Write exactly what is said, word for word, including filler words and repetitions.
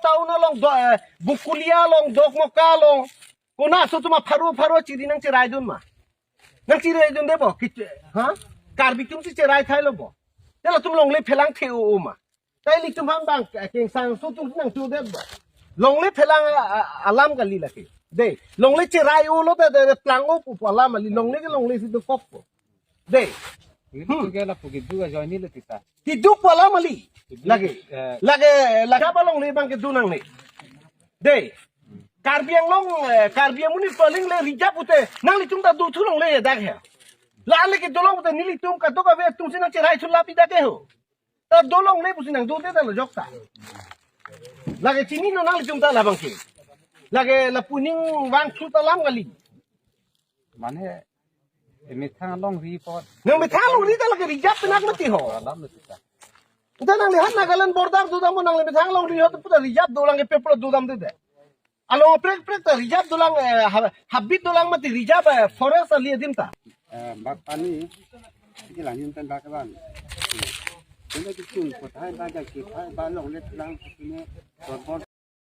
town along, do, eh, Bokolia along, Dokmoka along. Konat aso atum apharo pharo chiri nangcheraidun ma? Nangcheraidunde bo? Kich-, ha? Karbi atum si cherai thailo bo? Te latum longle phelang the-o ma? Tai ilitum aphan bang, eh, kengsang aso atum nangthudet bo? Longle phelang, ah, ah, alam kali lake. Dei, longle cherai-o lote, de, de, plang-o pu, pu alam kali, longle ke longle si dokok po. Dei. Ini Hmm. juga lapu keduk ajoine le tita. Keduk pu alam kali. Keduk, Lake. eh, Lake, lake apa longle abang kedo nangne? Dei. Karbi Anglong, eh, Karbi amonit pu aling le reserve pute, nanglitum ta dothu longle dak he. La le kedo long pute nelitum kadokave atum si nangcherai thu lapi dak ke ho. Ta do longle pusi nangdodet ta lo jok ta. Lake chininon nanglitum ta labang ke. Lake lapu ning vangthu ta alam kali. Mane, eh, methang longri apot. Nang methang longri ta lake reserve penak mati ho. Alam mati ta. Ita nanglihan Nagaland border dodam mo, nangli methang longri ho ta puta reserve dolang ke paper dodamde de. Along prek prek ta reserve dolang, eh, ha-, habit dolang mati reserve, eh, forest ali adim ta. Eh, bak pani, iki langin pen bak ban. Ini kichung kothai ba jaki thai ba longle lang sini.